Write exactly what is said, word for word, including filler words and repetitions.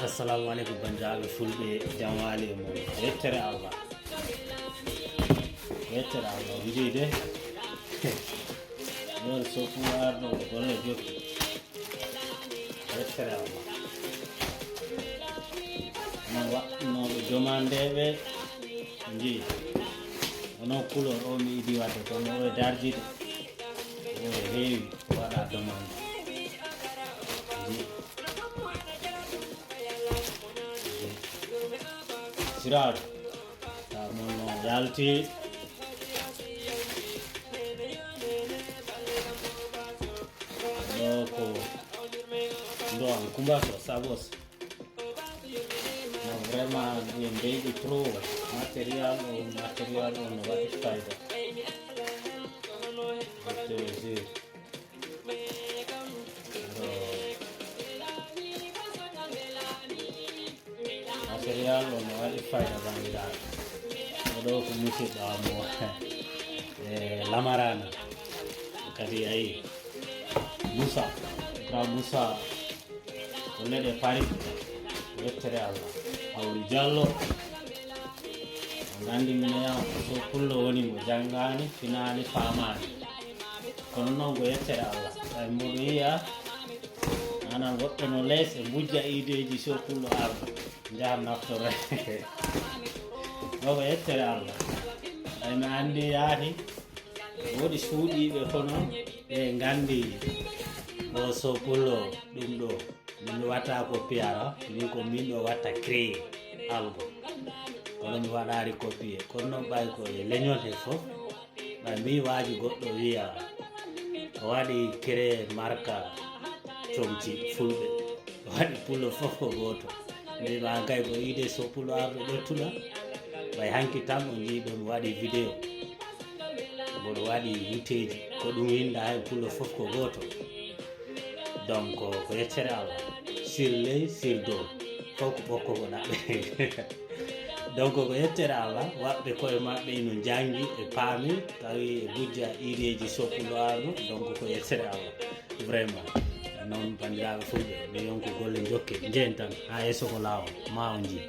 Assalamu aleykum, banndiraaɓe fulɓe, jam waali e mon. Yettere Allah. Yettere Allah, on njii de. Ɗon so puwaar ɗo, golle jokki. Yettere Allah. Onon waɗnooɓe demandeeɓe, njii. Onon couleur o mi idi wadde, kono o e darjide. O e heewi, o waɗa demande. Njii. Siraajo, ta mon no yalti. Ɗo ko ndo an Kumba Sow, Sabos. No vraiment, mbiyen mbeyɗi trop. Matériel o, matériel o no waɗi fayda. Docteur Zir. Material o no waɗi fayda, banndiraaɓe. Oɗo ko musidɗo am o, e Lamarana. Kadi ayi, Moussa, Grand Moussa, ko leɗe Paris, yettere Allah. Hawri Diallo, on nganndi minen yaw, so pullo woni mo janngaani, finaani, faamaani. Kono noon ko yettere Allah. Ɓay mboɗo yiya, anan woɓɓe no lees e mbujja ideeji so pullo arɗo. Njahan naftoro. Ɗo ko yettere Allah. Ɓay mi anndi yaati, woodi suuɗiiɓe kono ɓe nganndi ko so pullo ɗum ɗo. Min mi watta ko piyara, min ko min ɗo watta créé algo. Kono mi waɗaari copier. Kono noon ɓay ko e leñol he fof, ɓay mi waaji goɗɗo wiya, o waɗi créé marka comci fulɓe. O waɗi pullo fof ko gooto. Mbima kay ko idée so pullo arɗo ƴettuɗa. Ɓay hanki tan o njii ɗum waɗi vidéo. Mboɗo waɗi wuteeji. Ko ɗum winda hay pullo fof ko gooto. Donc, ko yettere Allah. Sur ley, sur dow. Fof ko ɓokko ko ɗaɓɓe. Donc, ko yettere Allah. Waɓɓe koye maɓɓe ino njanngi e paami, tawi e bujja ideeji so pullo arɗo. Donc, ko yettere Allah. Vraiment. Noon, banndiraaɓe fulɓe, mi yonko golle njokke. Njeen tan, haa yeeso ko laawol. Ma on njii.